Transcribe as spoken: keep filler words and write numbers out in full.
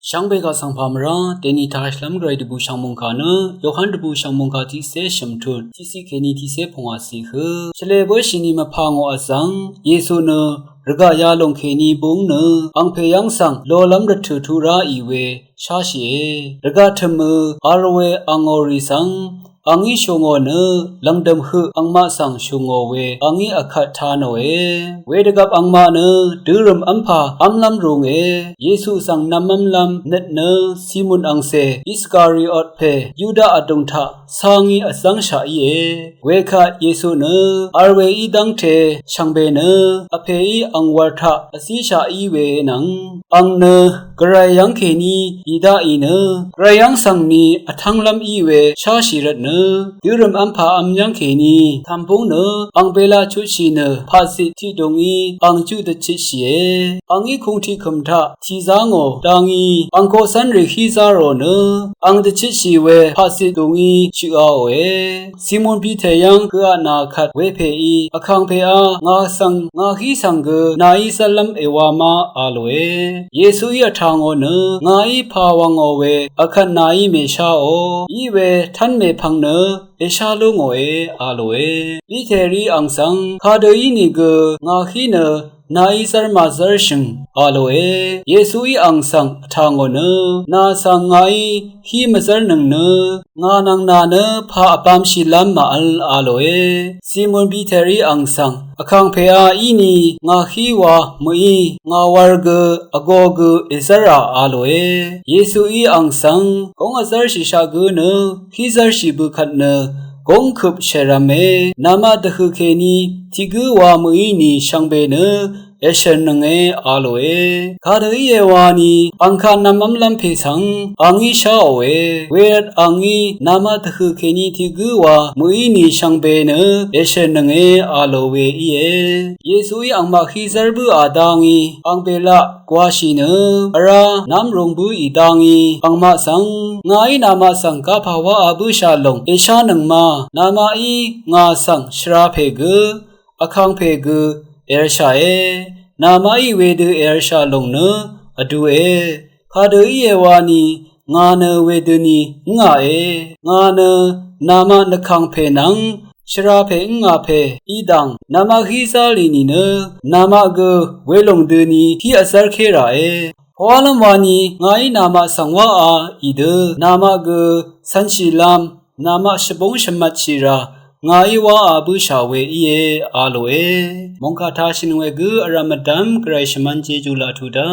Shvngbe kaq svng pà mvrá deni tashvlv́m gvray dvbù shvngmung kà nø Yohan dvbù shvngmung kà tiqsé shø̀mtut tiqsiq kèní tiqsé pungwà siq hø shvlē bǿshì ni mvpà ngò vzv̀ng Yesu nø rvgaq yalòng kèní búng nø angpè yv́ng svng lolv́m rvtø̀ tuq ráì we sháshìe. Rvgaq tø̀mø arvwe angò rì svng angí shù ngò nø lv̀ngdø̀m høq angmaq svng shù ngò we angí vkvt tā nòe. Wedvgvp angmaq nø dørø̀m v́mpà v́mlv́m rūnge. Yesu svng nv̄mv́mlv́m nøt nø Simon angcè Iskariot pè Yuda vdùng taq cáng í vzv́ngshaq íe. Wekvt Yesu nø arwe í dv́ngte shvngbe nø vpèí angwv̄r taq vzíshaq í we nvng ang nø gvray yv́ng kèní í daqì nø gvray yv́ng svng ni vtv́nglv́m í we sháshì rvt nø dørø̀m v́mpà v́m yv́ng kèní tv̀mbúng nø ang belaq chutshì nø paqzit tiqdùngí ang juq dvchitshìe. Angí kūng tiqkø̀m taq tìzá ngò dangí ang koqcv́nrì hí zá rò nø ang dvchitshì we paqzit dùngí shøqaòe. Simon Piter yv́ng høqaq nà kvt wepèí vkàngpèá ngà svng ngà hí svng gø nàí zv́llv́m èwa má a lòe. Yesuí vtà ngò nø ngàí pà wv̀ngò we vkvt nàí mèsháò. Iwe tv́n mèpvng nø èshá lú ngòe a lòe. Piterí ang svng kadø ínìgø ngà hí nø nàí zv́r màzv́rshø̀ng a lòe. Yesuí ang svng vtà ngò nø nà svng ngàí hí mvzv́rnøng nø ngà nvng nà nø pà vbāmshìlv́m màvl a lòe. Simon Piterí ang svng vkàngpèá íni ngà hí wa mø̀í ngà wv̄r gø vgō gø èzv́rà a lòe. Yesuí ang svng góng vzv́rshìshaq gǿ nø hí zv́rshì bø kvt nø góng køp shèrv̄me. Namaq dvhø̀ kèní tiq gǿ wa mø̀í ni shvngbe nø èshø̀rnønge a lòe. Kadø íe wani ang kaq nv̄mv́mlv́m pè svng angí sháòe. Wervt angí namaq dvhø̀ kèní tiq gǿ wa mø̀í ni shvngbe nø èshø̀rnønge a lò we íe. Yesuí angmaq hí zv́r bǿà dangí ang belaq gwāshì nø vrá nv́mrūng bǿì dangí angmaq svng ngàí namaq svng kapà wáā bǿshà lòng èshánøng ma. Namaqí ngà svng shvra pè gø vkangpè gø èrshàe. Namaqí wedø èrshà lòng nø vdue. Kadø íe wani ngà nø wedøni ǿngàe. Ngà nø namaq nvkangpè nvng shvrapè ǿngàpè í dang namaq hí zá lì nìnø namaq gø welòng døni hí vzv́rké ràe. Pvwálv́m wani ngàí namaq svng wáā ìdø namaq gø cv̄nshìlv́m namaq shvbóng shvmvtshì rà ngàí wáā bǿshà we íe a lòe. Mòngkà tashø̀n we gǿ vrv̀m vdv́m gvray shvmv̄n jeju laq tuq dá.